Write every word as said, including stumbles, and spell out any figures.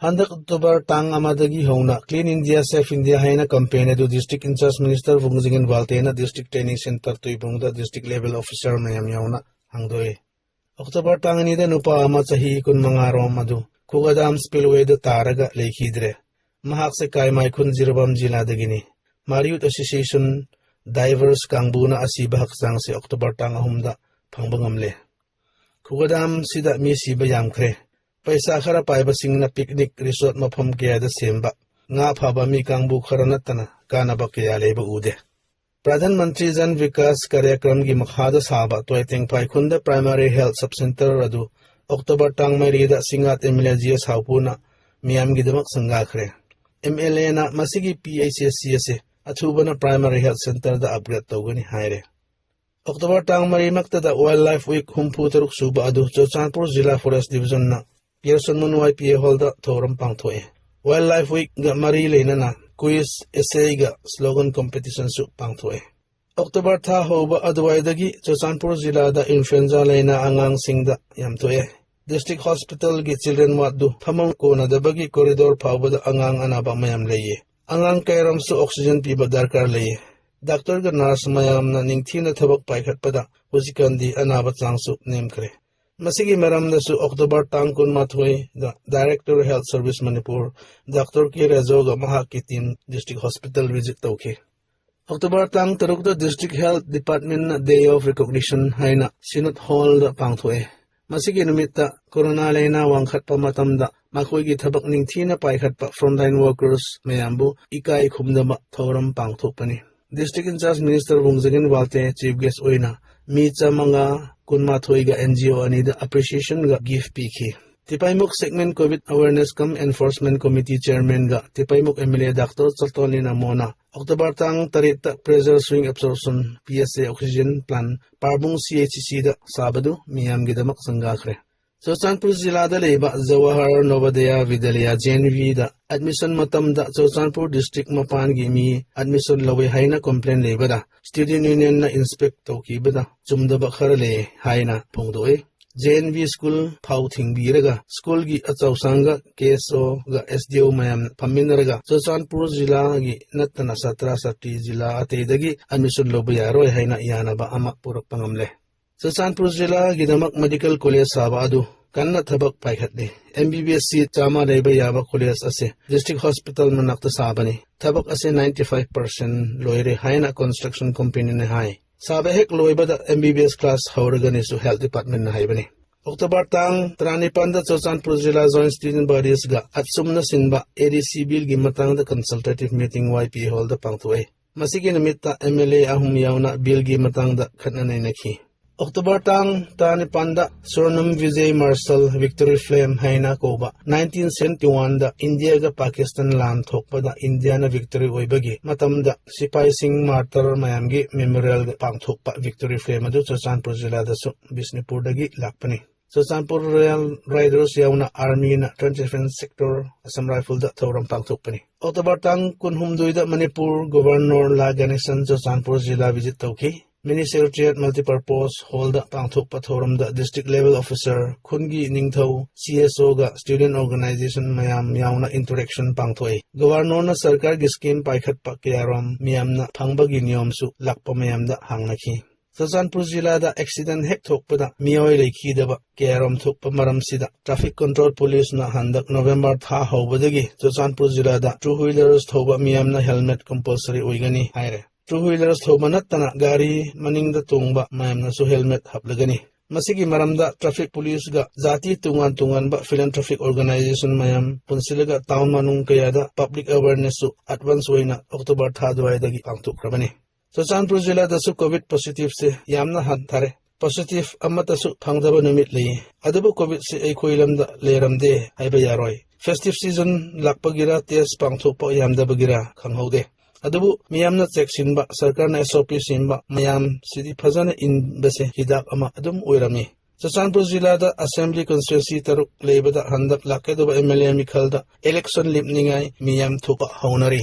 ꯍꯟꯗꯛ ꯑꯣꯛꯇꯣꯕꯔ ꯇꯥꯡ ꯑꯃꯗꯒꯤ ꯍꯧꯅ Clean India, Safe India ꯍꯥꯏꯅ campaign ꯑꯗꯨ District Incharge Minister ꯋꯨꯡꯖꯤꯉꯤꯟ ꯋꯥꯜꯇꯦꯅ District Training Centre ꯇꯨꯏꯕꯨꯡꯗ District Level Officer ꯃꯌꯥꯝ ꯌꯥꯎꯅ ꯍꯥꯡꯗꯣꯛꯏ꯫ ꯑꯣꯛꯇꯣꯕꯔ ꯇꯥꯡ ꯑꯅꯤꯗ ꯅꯨꯄꯥ ꯑꯃ ꯆꯍꯤ ꯀꯨꯟꯃꯉꯥ ꯔꯣꯝ ꯑꯗꯨ ꯈꯨꯒꯗꯥꯝ spillwayꯗ ꯇꯥꯔꯒ ꯂꯩꯈꯤꯗ꯭ꯔꯦ꯫ ꯃꯍꯥꯛꯁꯦ ꯀꯥꯏꯃꯥꯏꯈꯨꯟ ꯖꯤꯔꯤꯕꯥꯝ ꯖꯤꯂꯥꯗꯒꯤꯅꯤ꯫ Marriott Association divers ꯀꯥꯡꯕꯨꯅ ꯑꯁꯤꯕ ꯍꯛꯆꯥꯡꯁꯦ ꯑꯣꯛꯇꯣꯕꯔ ꯇꯥꯡ ꯑꯍꯨꯝꯗ ꯐꯪꯕ ꯉꯝꯂꯦ꯫ ꯈꯨꯒꯗꯥꯝꯁꯤꯗ ꯃꯤ ꯁꯤꯕ ꯌꯥꯝꯈ꯭ꯔꯦ꯫ ꯄꯩꯁꯥ ꯈꯔ ꯄꯥꯏꯕꯁꯤꯡꯅ picnic resort ꯃꯐꯝ ꯀꯌꯥꯗ ꯁꯦꯝꯕ, ꯉꯥ ꯐꯥꯕ ꯃꯤ ꯀꯥꯡꯕꯨ ꯈꯔ ꯅꯠꯇꯅ ꯀꯥꯟꯅꯕ ꯀꯌꯥ ꯂꯩꯕ ꯎꯗꯦ꯫ ꯄ꯭ꯔꯙꯥꯟ ꯃꯟꯇ꯭ꯔꯤ ꯖꯟ ꯚꯤꯀꯥꯁ ꯀꯥꯔꯌꯀ꯭ꯔꯝꯒꯤ ꯃꯈꯥꯗ ꯁꯥꯕ ꯇꯣꯏꯇꯦꯡꯐꯥꯏ ꯈꯨꯟꯗ Primary Health Sub Centre ꯑꯗꯨ ꯑꯣꯛꯇꯣꯕꯔ ꯇꯥꯡ ꯃꯔꯤꯗ ꯁꯤꯡꯉꯥꯠ MLA GS ꯍꯥꯎꯄꯨꯅ ꯃꯤꯌꯥꯝꯒꯤꯗꯃꯛ ꯁꯪꯒꯥꯈ꯭ꯔꯦ꯫ MLAꯅ ꯃꯁꯤꯒꯤ PHSC ꯑꯁꯤ ꯑꯊꯨꯕꯅ Primary Health Centreꯗ upgrade ꯇꯧꯒꯅꯤ ꯍꯥꯏꯔꯦ꯫ ꯑꯣꯛꯇꯣꯕꯔ ꯇꯥꯡ ꯃꯔꯤꯃꯛꯇꯗ Wildlife Week ꯍꯨꯝꯐꯨ ꯇꯔꯨꯛ ꯁꯨꯕ ꯑꯗꯨ ꯆꯨꯔꯆꯥꯟꯄꯨꯔ ꯖꯤꯂꯥ Forest Divisionꯅ ꯄꯤꯌꯔꯁꯟ ꯃꯨꯟꯋꯥꯏ PA Hallꯗ ꯊꯧꯔꯝ ꯄꯥꯡꯊꯣꯛꯑꯦ꯫ Wildlife Weekꯒ ꯃꯔꯤ ꯂꯩꯅꯅ quiz, essayꯒ slogan competitionꯁꯨ ꯄꯥꯡꯊꯣꯛꯑꯦ꯫ ꯑꯣꯛꯇꯣꯕꯔ ꯊꯥ ꯍꯧꯕ ꯑꯗꯨꯋꯥꯏꯗꯒꯤ ꯆꯨꯔꯆꯥꯟꯄꯨꯔ ꯖꯤꯂꯥꯗ influenza ꯂꯥꯏꯅꯥ ꯑꯉꯥꯡꯁꯤꯡꯗ ꯌꯥꯝ ꯊꯣꯛꯑꯦ꯫ District Hospitalꯒꯤ children wardꯗꯨ ꯐꯃꯨꯡ ꯀꯣꯟꯅꯗꯕꯒꯤ corridor ꯐꯥꯎꯕꯗ ꯑꯉꯥꯡ ꯑꯅꯥꯕ ꯃꯌꯥꯝ ꯂꯩꯌꯦ꯫ ꯑꯉꯥꯡ ꯀꯌꯥꯔꯣꯝꯁꯨ oxygen ꯄꯤꯕ ꯗꯔꯀꯥꯔ ꯂꯩꯌꯦ꯫ ꯗꯥꯛꯇꯔꯒ nurse ꯃꯌꯥꯝꯅ ꯅꯤꯡꯊꯤꯅ ꯊꯕꯛ ꯄꯥꯏꯈꯠꯄꯗ ꯍꯧꯖꯤꯛꯀꯥꯟꯗꯤ ꯑꯅꯥꯕ ꯆꯥꯡꯁꯨ ꯅꯦꯝꯈ꯭ꯔꯦ꯫ ꯃꯁꯤꯒꯤ ꯃꯔꯝꯗꯁꯨ ꯑꯣꯛꯇꯣꯕꯔ ꯇꯥꯡ ꯀꯨꯟꯃꯥꯊꯣꯏꯗ Director Health Service Manipur, Doctor K ꯔꯦꯖꯣꯒ ꯃꯍꯥꯛꯀꯤ team District Hospital visit ꯇꯧꯈꯤ꯫ ꯑꯣꯛꯇꯣꯕꯔ ꯇꯥꯡ ꯇꯔꯨꯛꯇ District Health Departmentꯅ Day of Recognition ꯍꯥꯏꯅ Synod Hallꯗ ꯄꯥꯡꯊꯣꯛꯑꯦ꯫ ꯃꯁꯤꯒꯤ ꯅꯨꯃꯤꯠꯇ ꯀꯣꯔꯣꯅꯥ ꯂꯥꯏꯅꯥ ꯋꯥꯡꯈꯠꯄ ꯃꯇꯝꯗ ꯃꯈꯣꯏꯒꯤ ꯊꯕꯛ ꯅꯤꯡꯊꯤꯅ ꯄꯥꯏꯈꯠꯄ frontline workers ꯃꯌꯥꯝꯕꯨ ꯏꯀꯥꯏ ꯈꯨꯝꯅꯕ ꯊꯧꯔꯝ ꯄꯥꯡꯊꯣꯛꯄꯅꯤ꯫ District Incharge Minister ꯋꯨꯡꯖꯤꯉꯤꯟ ꯋꯥꯜꯇꯦ chief guest ꯑꯣꯏꯅ ꯃꯤ ꯆꯥꯃꯉꯥ ꯀꯨꯟꯃꯥꯊꯣꯏꯒ NGO ꯑꯅꯤꯗ appreciationꯒ gift ꯄꯤꯈꯤ꯫ Tipaimukh segment COVID awareness cum enforcement committee chairmanꯒ ꯇꯤꯄꯥꯏꯃꯨꯛ MLA Doctor ꯆꯜꯇꯣꯟꯂꯤ ꯅꯃꯣꯅ ꯑꯣꯛꯇꯣꯕꯔ ꯇꯥꯡ ꯇꯔꯦꯠꯇ pressure swing absorption PSA oxygen plant ꯄꯥꯔꯕꯨꯡ CHCꯗ ꯁꯥꯕꯗꯨ ꯃꯤꯌꯥꯝꯒꯤꯗꯃꯛ ꯁꯪꯒꯥꯈ꯭ꯔꯦ꯫ Churachandpur ꯖꯤꯂꯥꯗ ꯂꯩꯕ ꯖꯋꯥꯍꯔ ꯅꯣꯕꯣꯗꯌ ꯚꯤꯗ꯭ꯌꯥꯂꯌ, JNVꯗ admission ꯃꯇꯝꯗ ꯆꯨꯔꯆꯥꯟꯄꯨꯔ district ꯃꯄꯥꯟꯒꯤ ꯃꯤ admission ꯂꯧꯏ ꯍꯥꯏꯅ complaint ꯂꯩꯕꯗ student unionꯅ inspect ꯇꯧꯈꯤꯕꯗ ꯆꯨꯝꯗꯕ ꯈꯔ ꯂꯩ ꯍꯥꯏꯅ ꯐꯣꯡꯗꯣꯛꯏ꯫ ꯖꯦ ꯑꯦꯟ ꯚꯤ ꯁ꯭ꯀꯨꯜ ꯐꯥꯎ ꯊꯤꯡꯕꯤꯔꯒ ꯁ꯭ꯀꯨꯜꯒꯤ ꯑꯆꯧꯁꯪꯒ ꯀꯦ ꯑꯦꯁ ꯑꯣꯒ ꯑꯦꯁ ꯗꯤ ꯑꯣ ꯃꯌꯥꯝ ꯐꯝꯃꯤꯟꯅꯔꯒ ꯆꯨꯔꯆꯥꯟꯄꯨꯔ ꯖꯤꯂꯥꯒꯤ ꯅꯠꯇꯅ ꯁꯥꯇ꯭ꯔ ꯁꯥꯇ꯭ꯔꯤ ꯖꯤꯂꯥ ꯑꯇꯩꯗꯒꯤ ꯑꯦꯗꯃꯤꯁꯟ ꯂꯧꯕ ꯌꯥꯔꯣꯏ ꯍꯥꯏꯅ ꯌꯥꯅꯕ ꯑꯃ ꯄꯨꯔꯛꯄ ꯉꯝꯂꯦ꯫ ꯆꯨꯔꯆꯥꯟꯄꯨꯔ ꯖꯤꯂꯥꯒꯤꯗꯃꯛ ꯃꯦꯗꯤꯀꯦꯜ ꯀꯣꯂꯦꯖ ꯁꯥꯕ ꯑꯗꯨ ꯀꯟꯅ ꯊꯕꯛ ꯄꯥꯏꯈꯠꯂꯤ꯫ ꯑꯦꯝ ꯕꯤ ꯕꯤ ꯑꯦꯁ ꯁꯤꯠ ꯆꯥꯝꯃ ꯂꯩꯕ ꯌꯥꯕ ꯀꯣꯂꯦꯖ ꯑꯁꯤ ꯗꯤꯁꯇ꯭ꯔꯤꯛ ꯍꯣꯁꯄꯤꯇꯥꯜ ꯃꯅꯥꯛꯇ ꯁꯥꯕꯅꯤ꯫ ꯊꯕꯛ ꯑꯁꯤ ꯅꯥꯏꯟꯇꯤ ꯐꯥꯏꯚ ꯄꯥꯔꯁꯦꯟ ꯂꯣꯏꯔꯦ ꯍꯥꯏꯅ ꯀꯟꯁꯇ꯭ꯔꯛꯁꯟ ꯀꯝꯄꯦꯅꯤꯅ ꯍꯥꯏ꯫ ꯁꯥꯕ ꯍꯦꯛ ꯂꯣꯏꯕꯗ ꯑꯦꯝ ꯕꯤ ꯕꯤ ꯑꯦꯁ ꯀ꯭ꯂꯥꯁ ꯍꯧꯔꯒꯅꯤꯁꯨ ꯍꯦꯜꯊ ꯗꯤꯄꯥꯔꯠꯃꯦꯟꯅ ꯍꯥꯏꯕꯅꯤ꯫ ꯑꯣꯛꯇꯣꯕꯔ ꯇꯥꯡ ꯇꯔꯥꯅꯤꯄꯥꯟꯗ ꯆꯨꯔꯆꯥꯟꯄꯨꯔ ꯖꯤꯂꯥ ꯖꯣꯏꯟꯠ ꯁ꯭ꯇꯨꯗꯦꯟꯠ ꯕꯣꯗꯤꯁꯒ ꯑꯆꯨꯝꯅ ꯁꯤꯟꯕ ꯑꯦ ꯗꯤ ꯁꯤ ꯕꯤꯜꯒꯤ ꯃꯇꯥꯡꯗ ꯀꯟꯁꯜꯇꯦꯇꯤꯚ ꯃꯤꯇꯤꯡ ꯋꯥꯏ ꯄꯤ ꯍꯣꯜꯗ ꯄꯥꯡꯊꯣꯛꯏ꯫ ꯃꯁꯤꯒꯤ ꯅꯨꯃꯤꯠꯇ ꯑꯦꯝ ꯑꯦꯜ ꯑꯦ ꯑꯍꯨꯝ ꯌꯥꯎꯅ ꯕꯤꯜꯒꯤ ꯃꯇꯥꯡꯗ ꯈꯠꯅ ꯅꯩꯅꯈꯤ꯫ ꯑꯣꯛꯇꯣꯕꯔ ꯇꯥꯡ ꯇꯔꯥꯅꯤꯄꯥꯟꯗ ꯁ꯭ꯋꯔꯅꯝ ꯕꯤꯖꯌ ꯃꯥꯔꯁꯜ ꯚꯤꯛꯇꯣꯔꯤ ꯐ꯭ꯂꯦꯝ ꯍꯥꯏꯅ ꯀꯧꯕ ꯅꯥꯏꯟꯇꯤꯟ ꯁꯚꯦꯟꯇꯤ ꯋꯥꯟꯗ ꯏꯟꯗꯤꯌꯥꯒ ꯄꯥꯀꯤꯁꯇꯥꯟ ꯂꯥꯟ ꯊꯣꯛꯄꯗ ꯏꯟꯗꯤꯌꯥꯅ ꯚꯤꯛꯇꯣꯔꯤ ꯑꯣꯏꯕꯒꯤ ꯃꯇꯝꯗ ꯁꯤꯄꯥꯏꯁꯤꯡ ꯃꯥꯔꯇꯔ ꯃꯌꯥꯝꯒꯤ ꯃꯦꯃꯣꯔꯤꯌꯦꯜ ꯄꯥꯡꯊꯣꯛꯄ ꯚꯤꯛꯇꯣꯔꯤ ꯐ꯭ꯂꯦꯝ ꯑꯗꯨ ꯆꯨꯔꯆꯥꯟꯄꯨꯔ ꯖꯤꯂꯥꯗꯁꯨ ꯕꯤꯁꯅꯨꯄꯨꯔꯗꯒꯤ ꯂꯥꯛꯄꯅꯤ꯫ ꯆꯨꯔꯆꯥꯟꯄꯨꯔ ꯔꯣꯌꯦꯜ ꯔꯥꯏꯗꯔꯁ ꯌꯥꯎꯅ ꯑꯥꯔꯃꯤꯅ ꯇ꯭ꯋꯦꯟꯇꯤ ꯁꯚꯦꯟ ꯁꯦꯛꯇꯣꯔ ꯑꯁꯥꯝ ꯔꯥꯏꯐꯜꯗ ꯊꯧꯔꯝ ꯄꯥꯡꯊꯣꯛꯄꯅꯤ꯫ ꯑꯣꯛꯇꯣꯕꯔ ꯇꯥꯡ ꯀꯨꯟꯍꯨꯝꯗꯣꯏꯗ ꯃꯅꯤꯄꯨꯔ ꯒꯣꯚꯔꯅꯣꯔ ꯂꯥ ꯒꯅꯦꯁꯟ ꯆꯨꯔꯆꯥꯟꯄꯨꯔ ꯖꯤꯂꯥ ꯚꯤꯖꯤꯠ ꯇꯧꯈꯤ꯫ ꯃꯤꯅꯤ ꯁꯦꯀ꯭ꯔꯦꯇꯔꯤꯌꯦꯠ ꯃꯜꯇꯤꯄꯔꯄꯣꯁ ꯍꯣꯜꯗ ꯄꯥꯡꯊꯣꯛꯄ ꯊꯧꯔꯝꯗ ꯗꯤꯁꯇ꯭ꯔꯤꯛ ꯂꯦꯚꯦꯜ ꯑꯣꯐꯤꯁꯥꯔ, ꯈꯨꯟꯒꯤ ꯅꯤꯡꯊꯧ, ꯁꯤ ꯑꯦꯁ ꯑꯣꯒ ꯁ꯭ꯇꯨꯗꯦꯟꯠ ꯑꯣꯔꯒꯅꯥꯏꯖꯦꯁꯟ ꯃꯌꯥꯝ ꯌꯥꯎꯅ ꯏꯟꯇꯔꯦꯛꯁꯟ ꯄꯥꯡꯊꯣꯛꯏ꯫ ꯒꯣꯚꯔꯅꯣꯔꯅ ꯁꯔꯀꯥꯔꯒꯤ ꯁ꯭ꯀꯤꯝ ꯄꯥꯏꯈꯠꯄ ꯀꯌꯥꯔꯣꯝ ꯃꯤꯌꯥꯝꯅ ꯐꯪꯕꯒꯤ ꯅꯤꯌꯣꯝꯁꯨ ꯂꯥꯛꯄ ꯃꯌꯥꯝꯗ ꯍꯪꯅꯈꯤ꯫ ꯆꯨꯔꯆꯥꯟꯄꯨꯔ ꯖꯤꯂꯥꯗ ꯑꯦꯛꯁꯤꯗꯦꯟꯠ ꯍꯦꯛ ꯊꯣꯛꯄꯗ ꯃꯤꯑꯣꯏ ꯂꯩꯈꯤꯗꯕ ꯀꯌꯥꯔꯣꯝ ꯊꯣꯛꯄ ꯃꯔꯝꯁꯤꯗ ꯇ꯭ꯔꯥꯐꯤꯛ ꯀꯟꯇ꯭ꯔꯣꯜ ꯄꯨꯂꯤꯁꯅ ꯍꯟꯗꯛ ꯅꯣꯕꯦꯝꯕꯔ ꯊꯥ ꯍꯧꯕꯗꯒꯤ ꯆꯨꯔꯆꯥꯟꯄꯨꯔ ꯖꯤꯂꯥꯗ ꯇꯨ ꯋꯤꯂꯔꯁ ꯊꯧꯕ ꯃꯤꯌꯥꯝꯅ ꯍꯦꯜꯃꯦꯠ ꯀꯝꯄꯜꯁꯔꯤ ꯑꯣꯏꯒꯅꯤ ꯍꯥꯏꯔꯦ꯫ ꯇꯨ ꯋꯤꯂꯔꯁ ꯊꯧꯕ ꯅꯠꯇꯅ ꯒꯥꯔꯤ ꯃꯅꯤꯡꯗ ꯇꯣꯡꯕ ꯃꯌꯥꯝꯅꯁꯨ ꯍꯦꯜꯃꯦꯠ ꯍꯥꯞꯂꯒꯅꯤ꯫ ꯃꯁꯤꯒꯤ ꯃꯔꯝꯗ ꯇ꯭ꯔꯥꯐꯤꯛ ꯄꯨꯂꯤꯁꯒ ꯖꯥꯇꯤ ꯇꯣꯉꯥꯟ ꯇꯣꯉꯥꯟꯕ ꯐꯤꯂꯦꯟꯊ꯭ꯔꯣꯄꯤꯛ ꯑꯣꯔꯒꯅꯥꯏꯖꯦꯁꯟ ꯃꯌꯥꯝ ꯄꯨꯟꯁꯤꯜꯂꯒ ꯇꯥꯎꯟ ꯃꯅꯨꯡ ꯀꯌꯥꯗ ꯄꯕ꯭ꯂꯤꯛ ꯑꯦꯋꯦꯔꯅꯦꯁꯁꯨ ꯑꯦꯗꯚꯥꯟꯁ ꯑꯣꯏꯅ ꯑꯣꯛꯇꯣꯕꯔ ꯊꯥ ꯑꯗꯨꯋꯥꯏꯗꯒꯤ ꯄꯥꯡꯊꯣꯛꯈ꯭ꯔꯕꯅꯤ꯫ ꯆꯨꯔꯆꯥꯟꯄꯨꯔ ꯖꯤꯂꯥꯗꯁꯨ ꯀꯣꯚꯤꯗ ꯄꯣꯖꯤꯇꯤꯚꯁꯦ ꯌꯥꯝꯅ ꯍꯟꯊꯔꯦ꯫ ꯄꯣꯖꯤꯇꯤꯚ ꯑꯃꯠꯇꯁꯨ ꯐꯪꯗꯕ ꯅꯨꯃꯤꯠ ꯂꯩꯌꯦ꯫ ꯑꯗꯨꯕꯨ ꯀꯣꯚꯤꯗꯁꯤ ꯑꯩꯈꯣꯏ ꯂꯝꯗ ꯂꯩꯔꯝꯗꯦ ꯍꯥꯏꯕ ꯌꯥꯔꯣꯏ꯫ ꯐꯦꯁꯇꯤꯚ ꯁꯤꯖꯟ ꯂꯥꯛꯄꯒꯤꯔ ꯇꯦꯁ ꯄꯥꯡꯊꯣꯛꯄ ꯌꯥꯝꯗꯕꯒꯤꯔ ꯈꯪꯍꯧꯗꯦ꯫ ꯑꯗꯨꯕꯨ ꯃꯤꯌꯥꯝꯅ ꯆꯦꯛꯁꯤꯟꯕ, ꯁꯔꯀꯥꯔꯅ ꯑꯦꯁ ꯑꯣ ꯄꯤ ꯁꯦꯝꯕ ꯃꯌꯥꯝꯁꯤꯗꯤ ꯐꯖꯅ ꯏꯟꯕꯁꯦ ꯍꯤꯗꯥꯛ ꯑꯃ ꯑꯗꯨꯝ ꯑꯣꯏꯔꯝꯃꯤ꯫ ꯆꯨꯔꯆꯥꯟꯄꯨꯔ ꯖꯤꯂꯥꯗ ꯑꯁꯦꯝꯕ꯭ꯂꯤ ꯀꯟꯁꯇꯤꯇ꯭ꯋꯦꯟꯁꯤ ꯇꯔꯨꯛ ꯂꯩꯕꯗ ꯍꯟꯗꯛ ꯂꯥꯛꯀꯗꯕ ꯑꯦꯝ ꯑꯦꯜ ꯑꯦ ꯃꯤꯈꯜꯗ ꯏꯂꯦꯛꯁꯟ ꯂꯦꯞꯅꯤꯡꯉꯥꯏ ꯃꯤꯌꯥꯝ ꯊꯣꯛꯄ ꯍꯧꯅꯔꯤ꯫